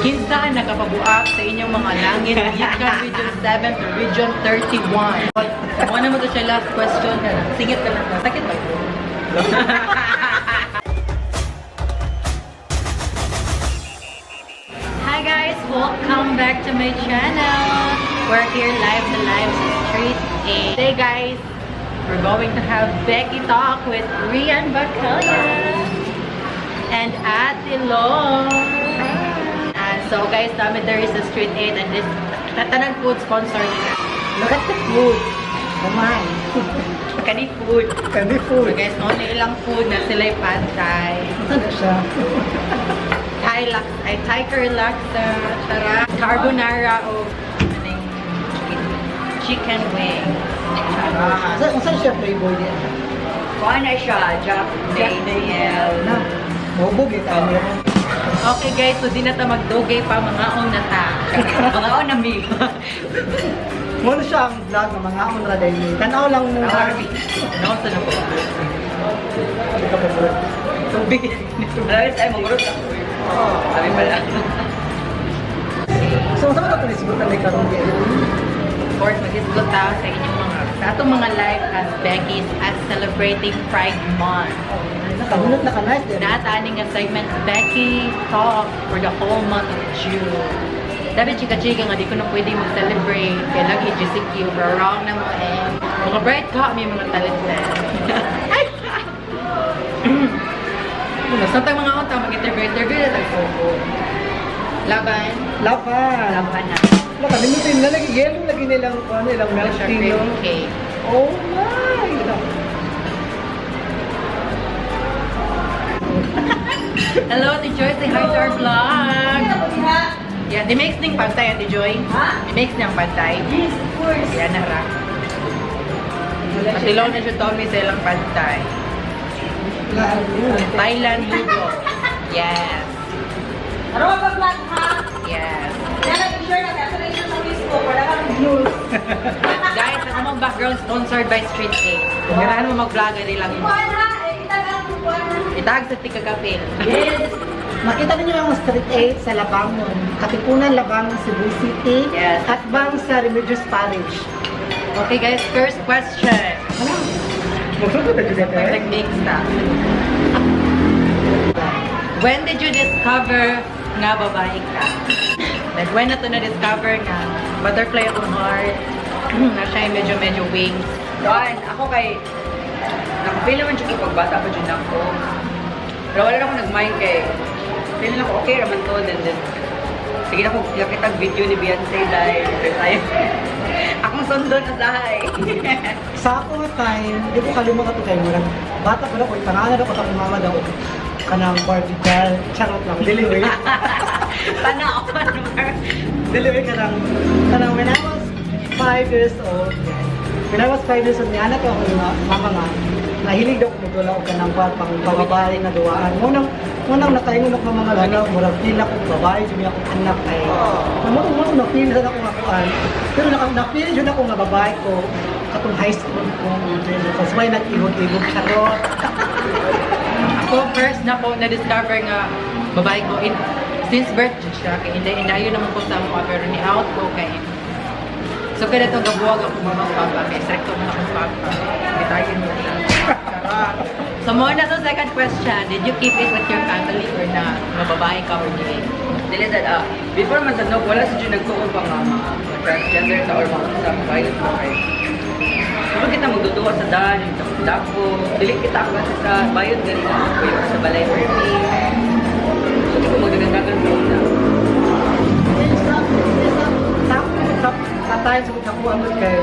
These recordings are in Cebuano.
Kinsa ang nakapabuak sa inyong mga langit gikan Region 7 to Region 31? Mo na mo to siya last question. Singit na lang. Sakit ba ito? Hi guys! Welcome back to my channel! We're here live to live sa Street 8. Today guys, we're going to have Becky Talk with Rian Bacalla and Ate Long. And so guys, dami there is a Street 8 and this Tatanan Food sponsor nila. Look at the food. Oh my. Kani food. Candy So food. guys, no na ilang food na sila'y pad thai. Ano siya? Thai laks, ay Thai curry laksa, chara, carbonara o aning chicken wing. Chara. Unsa siya flavor niya? Kuha na siya, Jack Daniel. Na, mahubog ito. Ano? Okay guys, so di na ta magdugay pa mga na ta. Mga na mi. Muna siya ang vlog ng mga on ra dahil. Tanaw lang mo. Ano sa na po? Tubig. Alam ay mangurot ako. Sabi pala. So, unsa ba ito nisigutan ni karon di? Of course, mag-isgot ta sa inyong mga sa atong mga live as Becky's as celebrating Pride Month. Nakahunot na ka nice din. Naataani nga segment Becky Talk for the whole month of June. Dabi chika-chika nga di ko na pwede mag-celebrate. Kaya lagi GCQ, pero wrong na mo eh. Mga bright ka, may mga talented. Ay! Basta tayong mga unta, mag-interview-interview na tayo. Laban. Laban. Laban na. Laban. Nindot nila lagi yellow lagi nilang ano ilang milk Siya tea cream no? cake. Oh my. Hello, Ate Joy. Say hi to our vlog. Yeah, di makes ning pantay, Ate Joy. Ha? Di makes niyang pantay. Yes, of course. Yan na ra. Patilaw na siya Tommy sa ilang pantay. Thailand noodle. Yes. Ano ka vlog ha? Yes. Kaya nag-share na kasi na sa Facebook, wala kang views. Guys, ang among background sponsored by Street 8. Kung ganahan mo mag-vlog, ay lang. Kuha na, eh, itag ang kuha na. Itag sa tikagapil. Yes. Makita ninyo ang Street 8 sa Labangon, Katipunan, Labangon, Cebu City, Yes. at bang sa Remedios Parish. Okay guys, first question. Ano? Magsugot na dyan eh. Nag-mix ta. When did you discover nga babae ka? Like, when na to na-discover nga butterfly akong heart, na siya yung medyo-medyo wings. Kuan, ako kay nakapila man siya ko pagbata pa dyan ako. Pero wala na ako nag-mind kay feel na ko okay raman to then sige na ko nakita video ni Beyonce dahil tayo. Akong sundon asahay. Sa ako nga time, di ko kalimot ato kay murag bata pa ko, ipangalan ako sa akong mama daw kanang Barbie doll, charot lang, delivery. Tanaw. Delivery kanang kanang when I was 5 years old, yes. When I was 5 years old, niana to ako nga mama nga nahilig daw ko magdula og kanang kwan pang babae nga duwaan. Munang nakaingon ako mga lana, murag feel ako babae jud akong anak kay. Mo mo na feel sa ako nga kuan. Pero naka na feel jud ako nga babae ko katong high school ko. That's why nag-ibog-ibog charot. Ako first na po na-discover nga babae ko in, since birth jud siya kay hindi inayo naman ko sa mga pero ni out ko kay So kaya to gabuwag ako mama papa kay stricto man akong papa. Bitayin mo siya. Charot. So more na sa second question, did you keep it with your family or not? Mababae ka or di? Dili sad ah. Before man sad no, wala sa jud nagtuon pa nga mga transgender ta or mga sa violent mo kay. Kapag kita magduduwa sa daan, yung dako, dili kita ako kasi sa bayot gani na kuyo sa balay for me. So di ko magdagandagan sa una. Sa time sa ako ano kay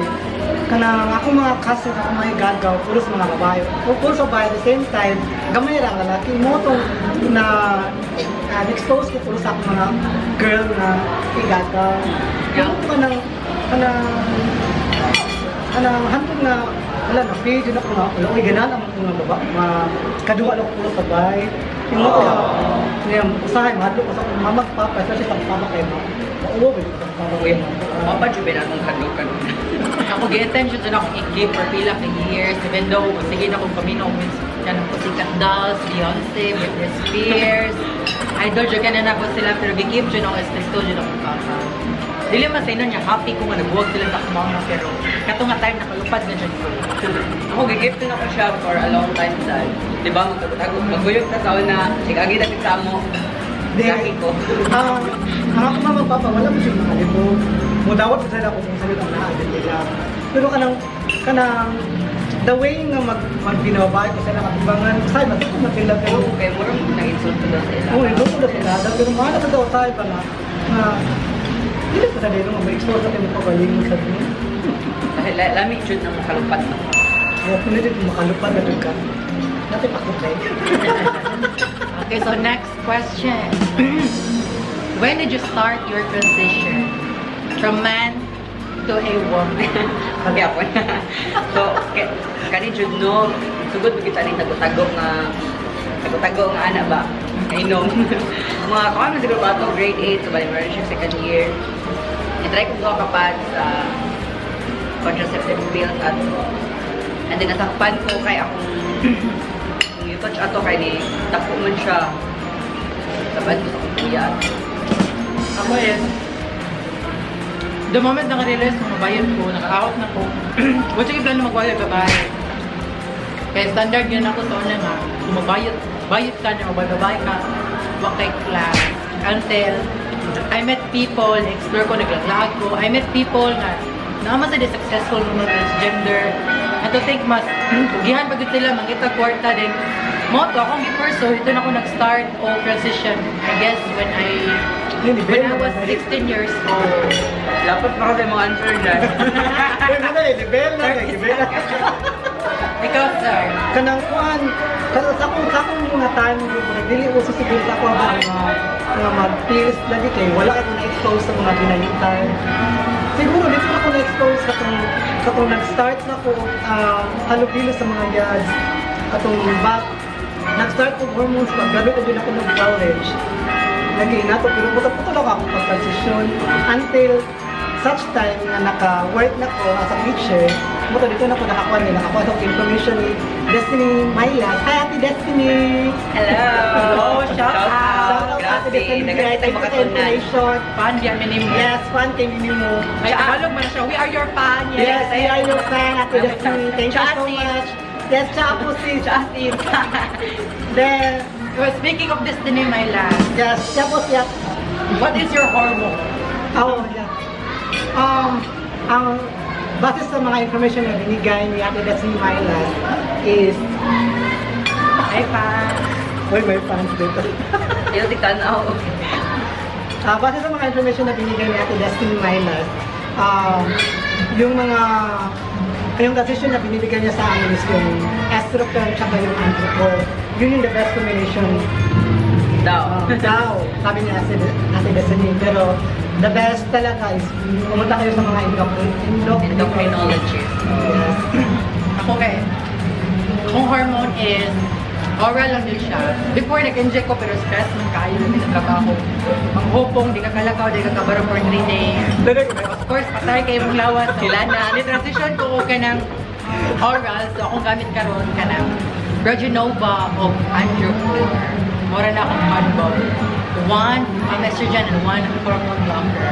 kanang ako mga cousin ako mga gagaw puros mga babae o puros babae at the same time gamay ra ang lalaki mo tong na expose ko puros sa akong mga girl na igagaw Yeah. kanang kanang kanang hantong na wala na page na ko na wala oy ganan ang mga baba mga kaduwa lang ko puros babae yung mga niya usahay mahadlok ko sa akong mama at papa especially sa akong papa kay ma mauwo ba yung papa ko Uy, mapa jud ba akong kadlukan. Ako gi-attempt jud na akong i-keep for pila ka years even though sige na akong paminaw with kanang Pussycat Dolls, Beyonce, Britney Spears. Idol jud ka na nako sila pero gi-keep jud ako stricto jud akong papa. Dili man sa inyo niya happy ko nga nagbuwag sila sa akong mama pero kato nga time nakalupad na jud ko. Ako, gi-keep din ako siya for a long time sa, di ba, magtago, maguyog ta sa una, sige, agi na sa mo, laki ko. Ah, ang ako mama papa wala mo siya makalibog. Mudawat sa sila kung sa ang naa din nila. Pero kanang kanang the way nga mag magbinabae ko sila katibangan, say ba ko man sila pero Oo, kaya murag nang-insulto daw sila. oh, ito ko na sila pero mahal na daw tayo pa nga na dili pa sa dito ma-expose sa kayong pagaling sa dito. Dahil lami jud na makalupad na. Kaya kung dito makalupad na dun ka. Natin pakutay. Okay, so next question. When did you start your transition from man to a woman? Kaya po na. So, kani jud no, sugod mo kita ning tago-tago nga ana ba? Kainom. Mga kuan man siguro ba ato grade 8 so bali meron siya second year. I-try ko duha ka pads sa contraceptive pills ato. And then nasakpan ko kay akong kung i-touch ato kay ni dako man siya. Saban ko sa akong kuya ato. Ako is, the moment naka-realize ko mabayad ko, naka-out na ko, wala yung plano magbayad babae. Kaya standard yun ako sa una nga, kung mabayad, bayad ka na, mabayad ka, wa kay class. Until I met people, explore ko, naglaglag ko, I met people na naman sa di successful mga transgender. And to think mas, gihan pa gud sila, mangita kwarta din. Mo to, akong gi-pursue, ito na ako nag-start o transition. I guess when I was 16 years old. Dapat pa kasi mga answer dyan. Pero na, level na, level na. Ikaw, sir. Kanang kuan karon sa akong mga time gyud dili uso siguro sa ako ang mga mag-pills lagi kay wala ka na-expose sa mga binayutan. Siguro dito na ako na-expose katong katong nag-start na ko halubilo sa mga yads katong back nag-start ko hormones pag gabi ko din ako nag-college lagi na to pero puto-puto lang ako pag-transition until such time na naka-work na ko as a teacher. Mo dito na ko nakakuha ni nakakuha ako information ni Destiny Mylas. Hi, Ate Destiny! Hello! Oh, shout out. Shout out, Ate Grabe, Destiny. daghan Thank kitang you sa makatunan. information. Fan biya minimo. Yes, fan kay Minimo. Ay, Tagalog man siya. We are your fan. Yes, we are your fan, Ate Destiny. Thank you so Ciao, sis. much. Yes, ciao po sis. Ciao, sis. Then, Well, speaking of Destiny, my last, yes, siya po siya. what is your hormone? Oh, yeah. Ang base sa mga information na binigay ni Ate Destiny Mylas is, Hi, fan. Uy, may fans dito. Ayaw, tigtanaw. Base sa mga information na binigay ni Ate Destiny Mylas, yung decision na binibigay niya sa amin is yung estrogen tsaka yung andropor. Yun yung the best combination Daw. Daw, sabi niya Ate Destiny. Pero the best talaga is pumunta kayo sa mga Endocrinologist. Yes. Ako kay, akong hormone is oral lang din siya. Before, nag-inject ko pero stress man kaayo na sa trabaho. Ang hopong, di ka kalakaw, di ka kabaro for 3 days. Of course, patay kayo mong lawas. Sila na. Ni-transition ko ka ng oral, so akong gamit karon ka ng Regenova o Androcur. Mora na akong combo. One estrogen and one hormone blocker.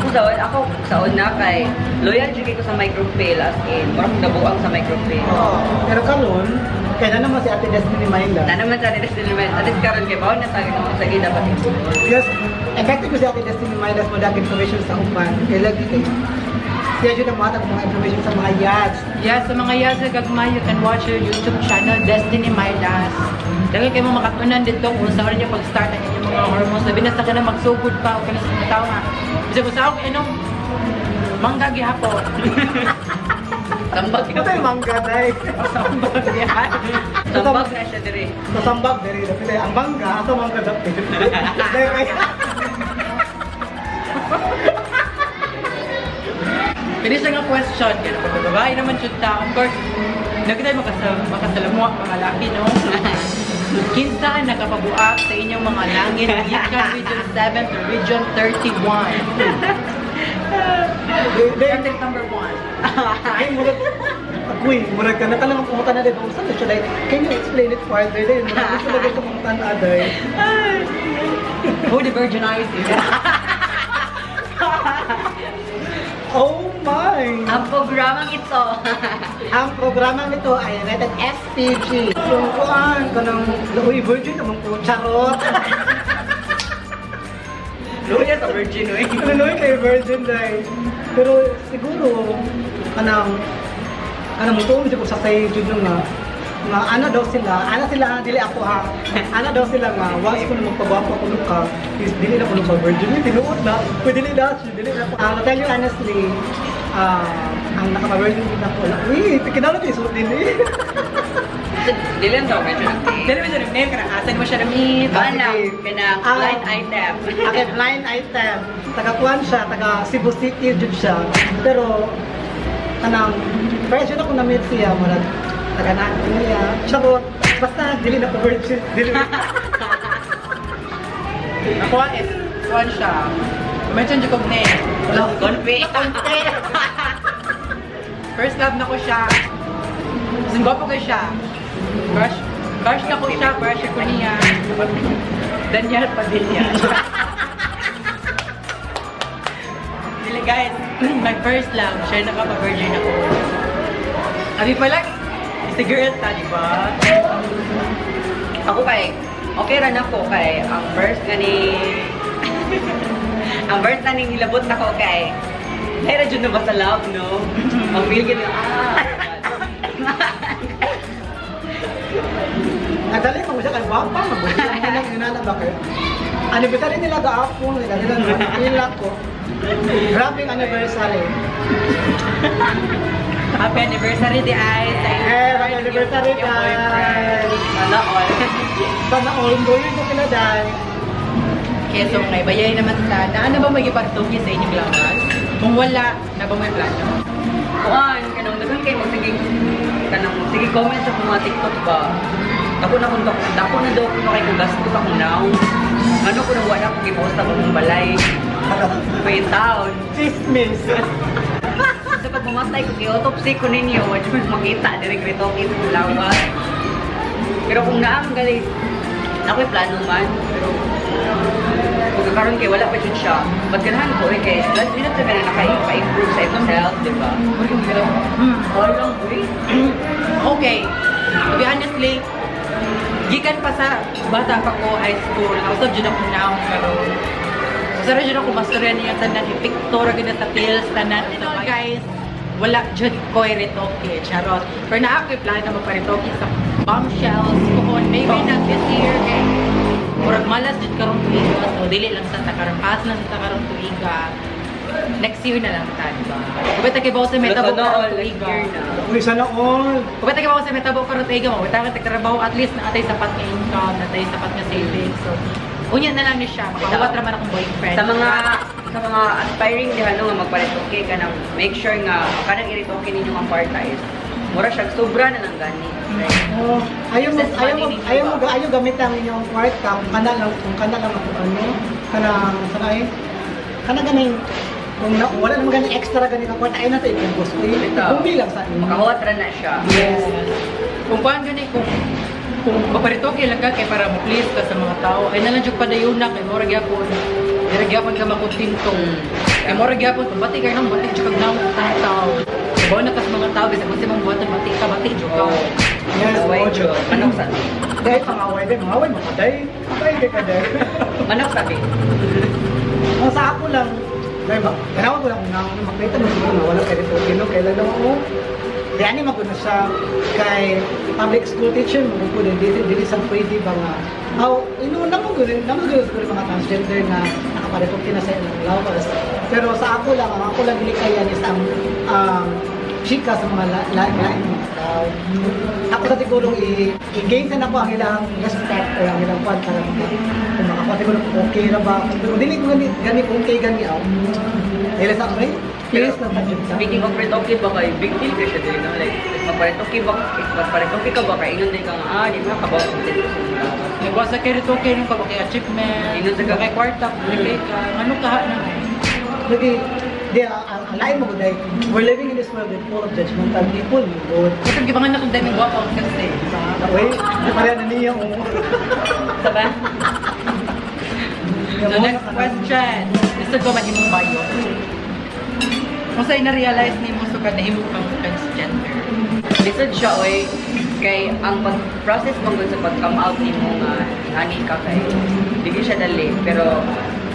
Charot. Ako sa una kay loyal jud kay ko sa micropill as in, murag nabuang sa micropill. Pero karon, kaya na naman si Ate Destiny Mylas. Na naman sa nila sila at least karon kay baon na sa akin sa dapat isuot. Yes, effective ko si Ate Destiny Mylas mo daging information sa upan. Kaya lagi kayo. Siya yun ang mga mga information sa mga yads. Yeah, sa mga yas na gagmay, you can watch your YouTube channel, Destiny Mylas. Dahil kayo mo makatunan dito kung saan niyo pag-start ang inyong mga hormones. Labi na sa ka na magsugod pa o ka na sa mga tao nga. Bisa ko sa akong inom, mangga gihapon. Tambag Ito yung mangga, day. Sambag yan. Tambag na siya dire. Sa sambag, diri. Dapit ay, ang mangga, ato mangga dapit. Dahil kay- Pwede siya nga question. Kaya pag babae naman siya ta, of course, nagkita makasalamuha mga laki, no? Kinsa ang nakapabuak sa inyong mga langit gikan Region 7 to Region 31. Then, Contact number 1. ay, murag, Agoy, murag ka na ka lang ang pumunta na dito. Saan na siya? Like, can you explain it further? Dahil murag gusto na gusto mong tan-aday. Who the virginized you? Oh my! Ang programang ito. Ang programang ito ay rated SPG. So, kuan, kanang, uy, virgin naman ko, charot. Luya sa virgin, uy. Ano kay virgin dahil. Pero siguro, kanang, kanang mutuon ko sa say jud nga, nga ana daw sila, ana sila, dili ako ha. Ana daw sila nga, once ko na magpagwapo ako nung ka, is dili na ko nung virgin. Uy, tinuod na. Uy, dili na, dili na. To tell you honestly, ang nakapa-virgin din ako, uy, kinala ko isuot dili. Dili lang daw, medyo nag- Dali mo siya name, kanang asan mo siya na-meet. Kana, kanang blind item. Okay, blind item. Taga kuan siya, taga Cebu City jud siya. Pero kanang first yun ako na-meet siya, murag taga na niya. Charot. Basta dili na ko virgin, dili. Ako is, kuan siya. Mention jud kog name. Konfi. First love na ko siya. Kasi gwapo ko siya. Crush, crush na ko siya, crush ko niya. Daniel Padilla. Dili guys, my first love, siya nakapa-virgin ako. Abi pala, is a girl ta, di ba? Ako kay, okay ra na ko kay ang first nga ni ang first na ning nilabot nako kay Dahil ra jud na ba sa love, no? Ang feel gid ah. Nagdali ko siya kay gwapa, mabuti nang inana ba kayo. Anniversary nila gaapon, nila nila nila ko. Grabe ang anniversary. Happy anniversary, di ay. Eh, happy anniversary guys. Sana all. Sana all doon ko kila dai. Keso ngay, bayay naman ta. Na ano ba may ipagtugi sa inyong lawas? Kung wala, na ba may plano? Kuan, kanang daghan kay magsige kanang sige comment sa akong mga TikTok ba. Dako na kung dako na daw kuno kay kung gasto akong now. Ano ko nang wala ko gipost akong balay. May taon. Chismis. Sa pag mamatay ko kay autopsy ko ninyo, wa jud makita diri retoke sa lawas. Pero kung naam gali ako'y plano man, pero kung karon kay wala pa jud siya. Pagkanahan ko eh kay last minute sa na naka-improve sa imong self, di ba? Walang uy. Okay. To be honestly, gikan pa sa bata pa ko high school, ako sa jud ako now karon. Sa jud ako mastorya niya tanan ipiktor gid sa pills tanan. Ito guys, wala jud ko retoke, charot. Pero naa ako'y plano magparetoke sa bombshells kuon maybe not this year kay murag malas jud karong tuiga so dili lang sa takarong pass lang sa takarong tuiga. Next year na lang ta, di ba? Kubay ta kay sa metabo Sana all karong next tuiga. year na. Uy, sana all. Kung tayo sa metabo karon tayo mo, tayo tagtrabaho at least naatay sapat nga income, natay sapat nga savings. So, unya na lang ni siya, makahuwat ra man akong boyfriend. Sa mga aspiring diha no nga magparetoke ka nang make sure nga kanang iretoke ninyo ang kwarta is mura siya sobra na lang gani. Like, Oh, ayaw mo, Excess ayaw mo, money ninyo ayaw mo, ba? ayaw gamit ang inyong kwarta kung kana lang ako ano, kana, kana ay, kana ganing, kung na, wala naman ganing extra ganing ang kwarta, ay nasa ipugos. Uy, Ito. bumi lang sa inyo. makahuwat ra na siya. Yes. Kung kuan gani kung maparitoke lang ka kay para mo please ka sa mga tao, ay nalang jud padayon na kay mura gyapon. Dira gyapon ka makontento. Kay mura gyapon kung bati ka nang bati jud kag naong sa tao. Bawa na ka sa mga tao bisag unsa mong buhaton bati ka bati jud ka. Oh. Yes, Away oo, jud. Manok sa Dahil pangaway din, mangaway mo kaday. Ay, kay kaday. Manok sabi. Kung sa ako lang, dahil ba, tanawa ko lang kung na, makita mo siguro na wala kay retoke, no? Kailan lang ako. Di ani maguna siya kay public school teacher mo ko din dili dili sa pwede ba nga aw inuna mo gud namo gud siguro mga transgender na nakaparetoke na sa ilang lawas pero sa ako lang ang ako lang dili kaya is ang chika sa mga lain mga tao ako sa siguro i-gain sa nako ang ilang respect or ang ilang kwan para kung makakuha siguro kung okay ra ba kung dili ko gani gani okay gani aw dili sa ako eh please lang ta jud ka. Speaking of retoke ba kay big deal ka siya dili no like if magparetoke ba if magparetoke ka ba kay ingon din ka nga ah di ba kabaw ko dito sa mga lawas. Nagwa sa kay retoke nung ka kay achievement, Ingon sa kay kwarta, kay ka, ano ka na. Lagi, Di, ang lain mo gud, we're living in this world with full of judgmental people, man gud. Kasi gibangan na kung daming guwapo ang kasi. Wait, di pa rin na niya. Oh. Diba? So next question. Gusto ko man imong bio. Unsay na-realize nimo sukad nahimo kang transgender? Lisod siya oy, kay ang pag-process mo gud sa pag-come out nimo nga ani ka kay dili siya dali, pero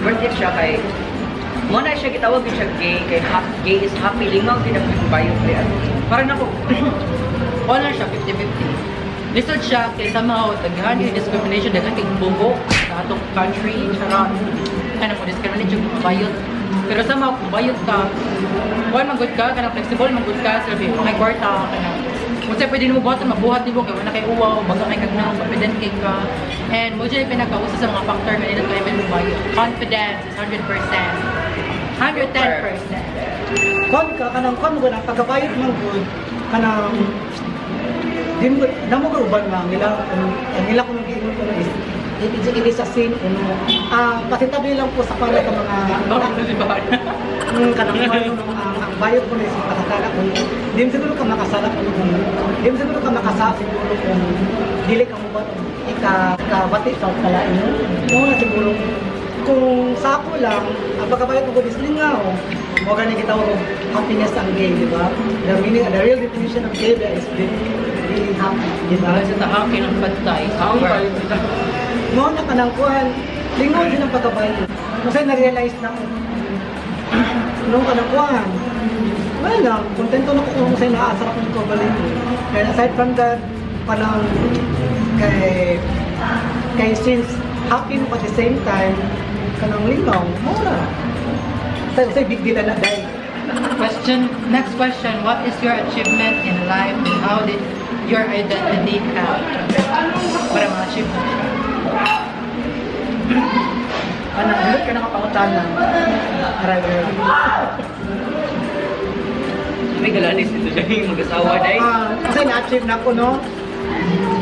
worth it siya kay mo na siya gitawag gyud siya gay kay gay is happy. Lingaw gid ang bio pre at Parang ako, wala siya, 50-50. Lisod siya kay somehow, daghan yung discrimination, daghan kay bugo sa atong country, charot. Kana mo discriminate yung mga bayot. Pero somehow, kung bayot ka, kuan man good ka, kanang flexible man good ka, sabi, okay kwarta, kanang kung sa'yo pwede nimo buhaton, mabuhat nimo kay wala kay uwaw, baga kay kagnaw, confident kay ka. And mo dyan pinakausa sa mga factor nga nila kay mo bayot. Confidence is 100%. 110%. Kon ka kanang kon mo ang pagkabayot man gud kanang di mo namo ko uban nga ang ila kuno giingon kuno is it is a sin kuno, pasintabi lang po sa para sa mga Bakit na si Bahana? Kanang kuan kuno ang bayot kuno is pakasala kuno. Di mo siguro ka makasala kuno kung di mo siguro ka makasala siguro kung dili ka mo ba ika kabati sa kalain mo mo na siguro. Kung sa ako lang ang pagkabayot mo is lingaw mo gani kita og happiness ang gay, di ba? The meaning, the real definition of gay is being happy, di ba? Sa tahakin ng pantay. Ang bayot. Mo na kanang kuan, lingaw din ang pagkabayot kasi na-realize na ko nung kanang kuan, wala lang, kontento na ko kung sa'yo naasar akong kabalik. And aside from that, parang kay since happy mo at the same time, kanang lingaw, mo na. Sa big deal na dahil. Question, next question, what is your achievement in life and how did your identity help? Para ma-achieve mo siya. Kanang hilot ka nakapangutana. Aray, aray. May galanis dito dahil mag-asawa dai. Ah, kasi na-achieve na ako, no?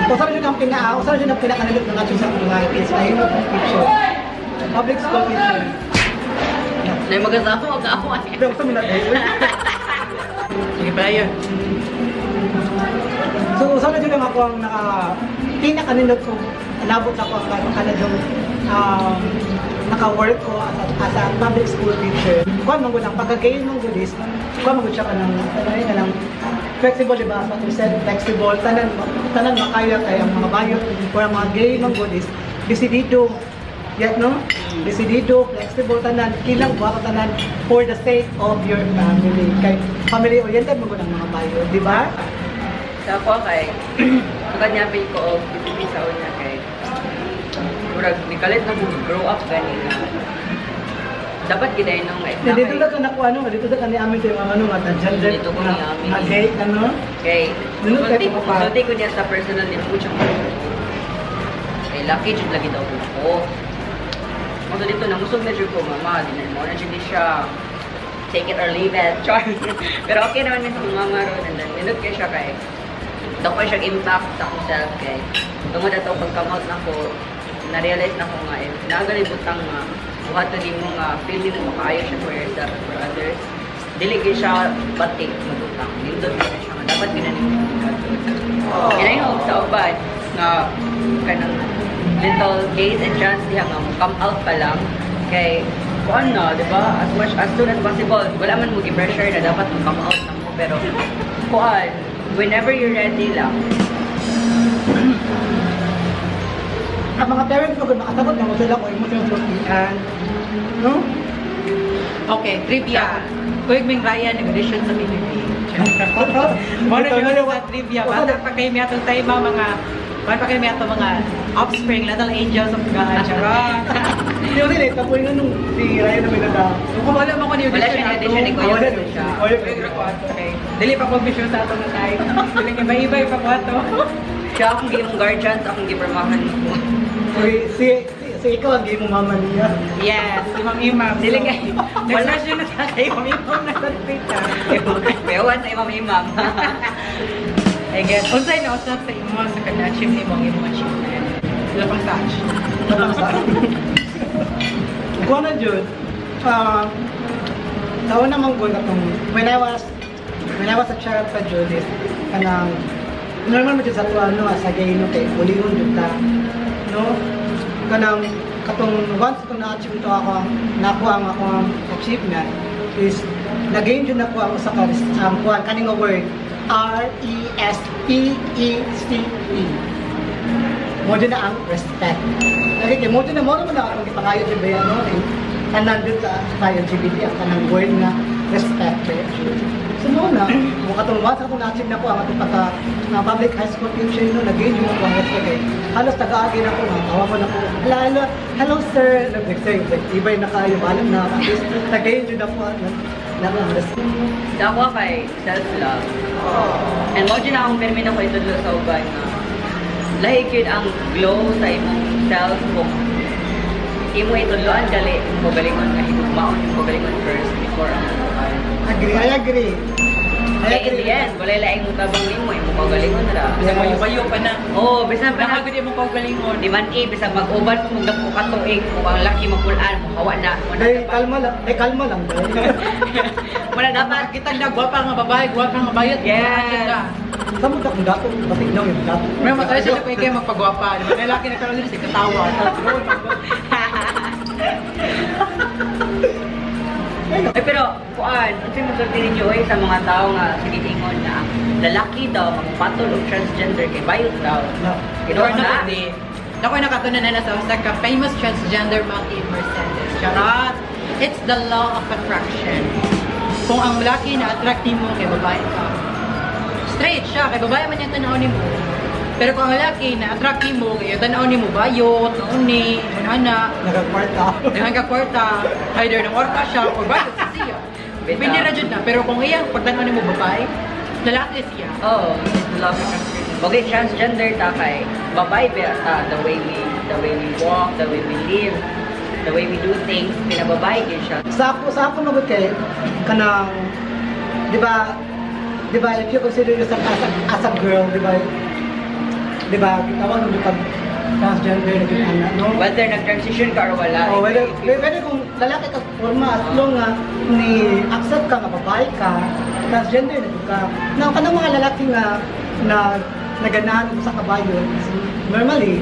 Usa jud ang pinaka, usa jud ang pinakanindot na na-achieve sa akong life is I know teacher. Public school teacher. Nay mag-asawa mag-aaway. Pero gusto mo na dahil. Sige pala yun. So, usa na jud ang ako ang naka pinakanindot ko nabot sa ako ang kanang yung naka-work ko as a public school teacher. Kuan man gud ang pagka-gay man gud is kuan man gud siya kanang kanang kanang flexible, di ba? As what you said, flexible, tanan tanan makaya kay ang mga bayot or ang mga gay man gud is desidido. Yet no? Desidido, flexible tanan, kilang buhat tanan for the sake of your family. Kay family oriented man gud ang mga bayot, di ba? Sa ako kay sukad niya ko og PPP sa una kay murag nikalit na kong grow up gani nga dapat gid ay nung Na dito na ka nakuha ano, dito na ka ni amin sa mga ano nga transgender. Dito ko ni amin. Nga gay ano. Kay Dito sulti tayo pa. sulti ko niya sa personal din po siya. Kay lucky jud lagi daw ko. Mo dito nangusog na jud ko, mama, di na mo na jud ni siya. Take it or leave it. Char. Pero okay naman ni sa mga mama ron, and then nindot kay siya kay dako siyang impact sa akong self kay tungod ato pag come out nako, na-realize na ko nga if naa butang nga buhaton nimo nga feel nimo makaayo siya for yourself and for others, dili gyud siya batik mabutang. Nindot gyud siya nga dapat gyud na nimo. Kinayon sa uban nga kanang little gays and trans diha nga mo come out pa lang kay kuan na, di ba? As much as soon as possible. Wala man mo gi-pressure na dapat mo come out na mo, pero kuan, whenever you're ready lang. Ang mga parents mo kung makasabot na mo sila kung imo sila sultian. No? Okay, trivia. Kuyog Ming Ryan, nag-audition sa PBB. Mo na yun sa trivia. Bata pa kayo may atong time, mga bata pa kayo may atong mga offspring, little angels of God. Charot. Hindi mo sila, tapoy nga nung si Ryan na may nada. Kung wala mo ko ni Wala audition siyang audition ni Kuya. Wala siya. Kuyog ra ko ato kay. Dili pa ko vision sa atong time. Dili iba-iba pa ko ato. Siya akong gimong guardians, akong gipirmahan mo. Okay, si ikaw ang gay mo mama niya. Yes, imam imam. Dili kay- Wala siya na sa kay imam imam na sa Twitter. Pewan sa imam imam. I guess, unsay na usab sa imo sa kada-achieve nimo ang imong achievement? Sila pang touch. Kuha na jud. Ah, Sa una man gud, katong when I was a child pa jud is kanang normal mo jud sa tuwa, no, sa gay, no, kay bullying jud ta, no? Kanang katong once ko na-achieve to ako, nakuha ang akong achievement is nagain jud nako ang usa ka kuan kani nga word, RESPECT. Mo jud na ang respect. Lagi kay mo jud na mo naman na akong gipangayo jud ba, no, kay tanan jud sa LGBT ang kanang word nga respect ba jud. So mo na mo katong once akong na-achieve na ko ang atong pagka na public high school teacher, no, nagain jud ko ang respect kay halos taga-agi na ko nga tawa mo na ko, "Hello, hello, hello, sir." Like, sir, like ibay na kayo balam na at least nagain jud ako na ang respect. Sa ako kay self-love. And mo dyan akong pirmi na ko itudlo sa uban nga lahi gyud ang glow sa imong self kung imo itudloan gali imong kaugalingon nga higugmaon imong kaugalingon first before ang uban. Agree, I agree. I Kaya in agree. the end, wala laing mutabang nimo, imong kaugalingon ra. Bisag mayo-bayo pa na. Oh, bisan pa na Nakagud imong kaugalingon. di man eh, bisag mag-uban mo dako ka tuig, kung ang laki mapulaan mo, hawa na, wala Day, dapat. kalma lang. Day, kalma lang. Day. Wala dapat. Kita na gwapa nga babae, gwapa nga bayot. Yes. Sa mo ka kung dato, batik daw yung dato. May matay siya kay kayo magpagwapa. Di ba? Lalaki na karon dili si katawa. Ay, pero, kuan, unsay masulti ninyo oy sa mga tao nga sige ingon na ang lalaki daw magpatol og transgender kay bayot daw? No. Tinuod na na. di. Nakoy nakatunan na sa usa ka famous transgender monkey Mercedes. Charot! It's the law of attraction. Kung ang laki na attract nimo kay babae ka, straight siya, kay babae man yung tanaw nimo. Pero kung ang laki na attract nimo, kay tanaw nimo bayot, nauni, manana, Nagagkwarta. daghan ka kwarta, either nang kwarta siya or bayot siya. Bitaw. Pwede ra jud na, pero kung iyang pagtanaw nimo babae, lalaki siya. Oo, it's the law of attraction. Bagay transgender ta kay babae ba ta, the way we walk, the way we live, the way we do things, pinababae gyud siya. Sa ako magud kay kanang di ba if you consider yourself as a girl, di ba tawag mo pag transgender na jud ana, no? Whether nag-transition ka or wala. Oh, whether kung lalaki ka forma, as long nga ni accept ka nga babae ka, transgender na jud ka. Now, kanang mga lalaki nga na naganahan sa kabayo, normally,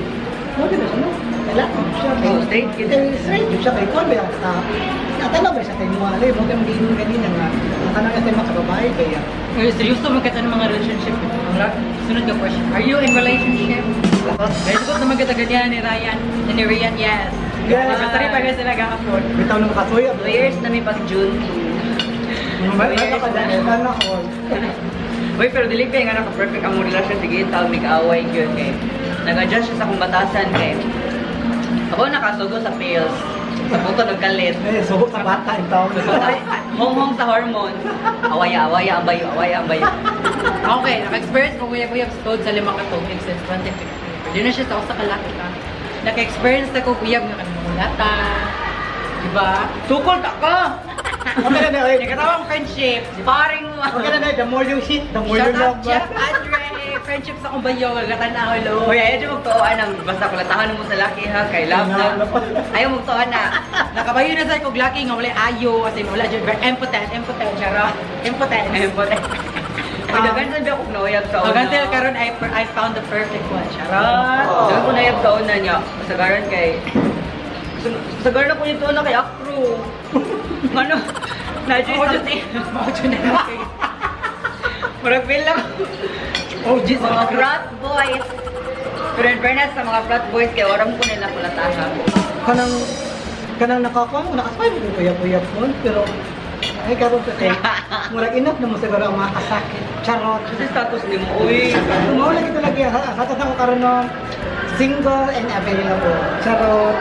mo din na siya, no? Lalaki siya. Kay, Oh, straight yun. Kay, straight yun siya. Kay kung ba sa, natanaw ba siya kay mga alay, mo kay mga ganina nga, natanaw niya sa mga kababae, kaya, Uy, seryoso man kita ng mga relationship. Ang sunod ka question. Are you in relationship? Guys, sagot naman kita ganyan ni Ryan. Ni Rian, yes. Yes. Anniversary pa rin sila gahapon. Bitaw na makasuya. 2 years na may pag June 2. May nakadaan na all. Uy, pero dili kay nga naka-perfect ang mong relasyon, sige taon mig-away gyud kay nag-adjust siya sa akong batasan kay ako nakasugo sa pills. Sa buto nagkalit. Eh, subok sa bata yung taon. Honghong sa hormones. Awaya, awaya ang bayo, awaya ang bayo. Okay, naka-experience ko kuya kuya sa sa 5 ka tuig since 2015. Di na siya sa usa ka laki ka. Naka-experience na ko kuyab nga kanang mulata. Diba? Tukol ta ka! Okay na na, oy. Nakatawang friendship. Paring mo! Okay na na, the more you hit, the more you Shout out love. Jeff Andre! Friendship sa kumbayo, gatanaw, hello. Uy, ayaw dyan magtuoan ang basta kulatahan mo sa laki ha, kay love na. Ayaw magtuoan na. Nakabayo na sa kog laki nga wala ayo, as in wala jud, impotent, impotent, charot. Impotent. Ayun po. Uy, daghan sa biya kog nauyab sa una. Pag until karon I found the perfect one. Charot. Daghan ko nauyab sa una niya. Masagaran kay Sagaran ako nito na kay Akro. Ano? Na-enjoy Mao jud something. Mao jud na. Murag feel lang. Oh, Jesus. Mga frat boys. Pero in fairness sa mga frat boys, kay oram ko nila kulatahan. Kanang nakakuha mo, nakasmile mo kuya-kuya po, pero ay karon pa kay murag enough na mo siguro ang mga kasakit. Charot. Kasi status ni mo, uy. Mao lagi talaga sa status ako karon, no, single and available. Charot.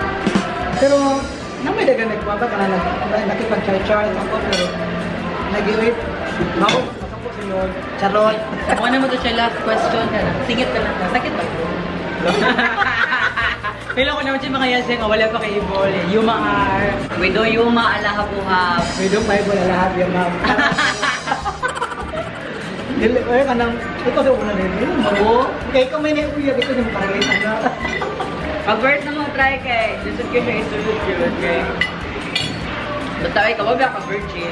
Pero na may dagan nagwaba ka na nakipag-char ako pero nag-wait. Mao masako si Lord. Charot. Mo na mo to siya last question ka na. Singit ka na. Sakit ba ito? Pero ko naman siya mga yes nga wala pa kay Ibol. Yuma R. Wido yuma ala habuhab. We don't Bible lahat yung ma'am. Dili, ay, kanang, ikaw sa una din. Oo. Kaya ikaw may naiuyag, ikaw yung makarelate na. Pag first na mo try kay, lisod kayo siya isulod yun kay. But Basta ay ka ba ka virgin.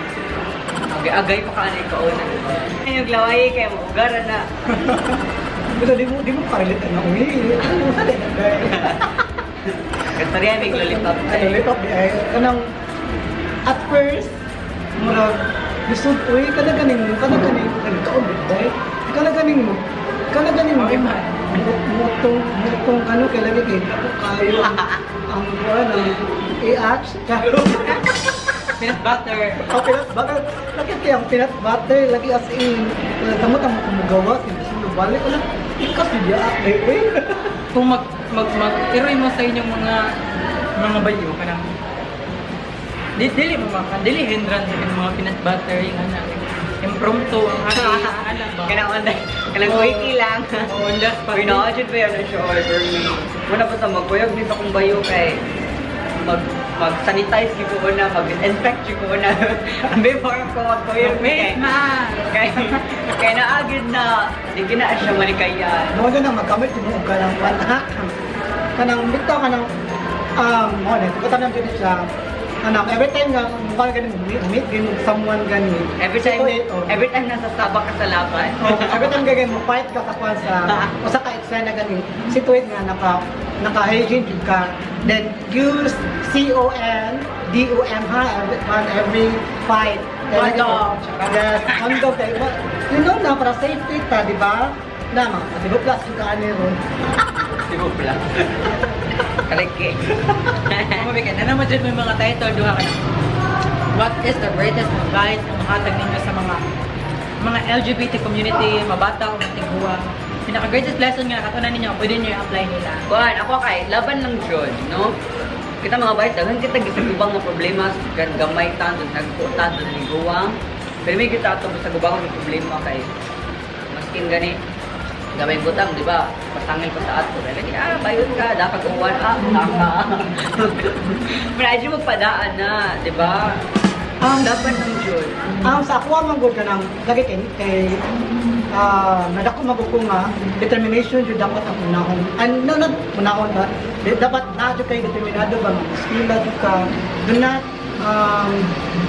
Agay-agay pa ka na ikaw na, di ba? Yung laway kay mo ugara na. Pero di mo ka-relate na uwi. Ano sa din? Kasariya may lollipop. Ay, lollipop di ay kanang at first murag lisod uy, kada ganing kaon di kada ganing Okay, man. mutong mutong kano kay lagi kay ako kayo ang kuan ang AH kayo. Peanut butter. Oh, peanut butter. Lagi kaya ang peanut butter, lagi as in, tamo tamo kumugawa, sinusundo balik, wala, ikas di ay, uy. Kung mag mag mag iroy mo sa inyong mga bayo kanang di dili mo maka dili hindrance sa inyong mga peanut butter yung ana impromptu ang aking ana ba. Kanang on kanang Oo. quickie lang. Oo, on the spot. Uy, na pa yan siya order me. Muna pa sa magkuyog nito akong bayo kay mag sanitize gyud ko na, mag-disinfect gyud ko na before ko magkuyog Face kay mask. kay naagid na di gina siya malikayan. Mo na magkamit yung og kanang kwan ha. Kanang bitaw kanang mo na ko tanan jud siya. Kanang every time nga mukha ganin meet meet gani someone gani. Every time So, eh, oh. every time nasa sabak ka sa laban. Oh, every time gagawin mo fight ka sa kwan sa usa ka eksena gani situate nga naka hygiene jud ka, then use CONDOM ha every on every fight. Then, Condom. Yes, condom kay you know na para safety ta, di ba? Na mga Cebu Plus jud ka ani ron. Di ba pala? Kaliki. Mabigyan na naman dyan may mga title duha ka na. What is the greatest advice na mahatag ninyo sa mga LGBT community, mabata o matigua? Pinaka greatest lesson nga nakatunan ninyo, pwede niyo i-apply nila. Kuan, ako kay laban lang jud, no? Kita mga bayot, daghan kita gisagubang nga problema, gan gamay ta, dun nagko ta, dun liguwang. Pero may kita ato sa gubang nga problema kay maskin gani gamay butang, di ba? Pasangil pa sa ato. Kaya lagi, ah, bayot ka, dapat uwan, ah, taka. Pero ay mo padaan na, di ba? Laban lang jud. Ang sa ako man gud kanang lagi kay nadako man gud ko nga determination jud dapat ang unahon. And no, not unahon ba? Dapat na jud kay determinado ba mag eskwela jud ka.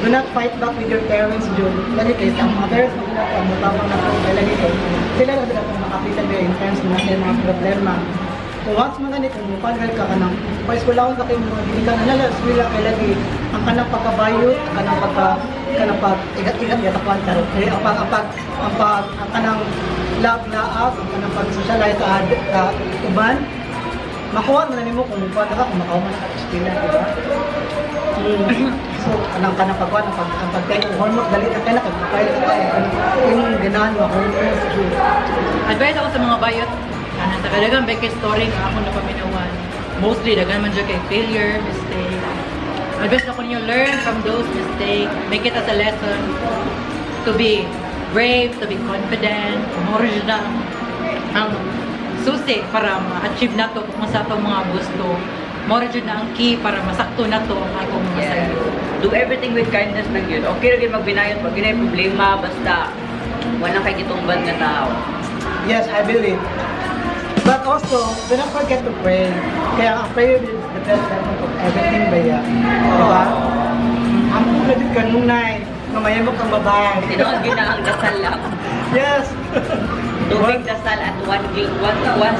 Do not fight back with your parents jud. Lagi kay sa mga parents man gud ang mutabang na kay lagi kay sila lang sila kung makapitan kayo in terms na mga problema. Kung once man gani kung mukuan ka kanang pa-eskwelahon ka kay mga dili ka nalala eskwela kay lagi ang kanang pagkabayot, ang kanang pagka kanang pag igat-igat ya tapuan karon. Kay ang pag ang kanang laab-laab, ang kanang pag-socialize sa uban, makuha man na nimo kung mukuan ka kung makahuman ka sa eskwela, di ba? So, anang kanang pagkuan, ang pag-take og homework dali na kay na kay makail ka imong ganahan mo homework jud. Advice ako sa mga bayot, ano, sa kadagang Becky story nga ako napaminawan. Mostly, daghan man dyan kay failure, mistake. Advice ako ninyo, learn from those mistakes. Make it as a lesson to be brave, to be confident. More na ang susi para ma-achieve na to kung sa atong mga gusto. More jud na ang key para masakto na to ang atong mga Yeah. sayo. Do everything with kindness lang yun. Okay ra gyud magbinayon pag ginay problema basta wala kay gitumban nga tao. Yes, I believe. But also, do not forget to pray. Kaya ang prayer is the best weapon of everything ba yan? Di ba? Ang na jud kanunay, mamaya mo kang babae. Tinuod gyud na ang dasal lang. Yes! Tubig dasal at one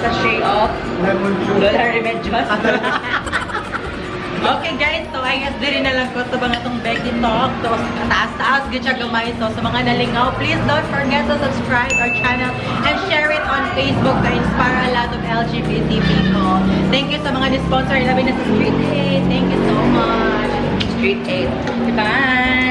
sachet of Lemon juice. Lola Remedios. Okay guys, so I guess diri na lang ko sa mga itong Becky Talk. So, taas-taas, good siya gamay. So, sa mga nalingaw, please don't forget to subscribe our channel and share it on Facebook to inspire a lot of LGBT people. Thank you sa mga ni-sponsor. Labi na sa Street 8. Thank you so much. Street 8. Goodbye!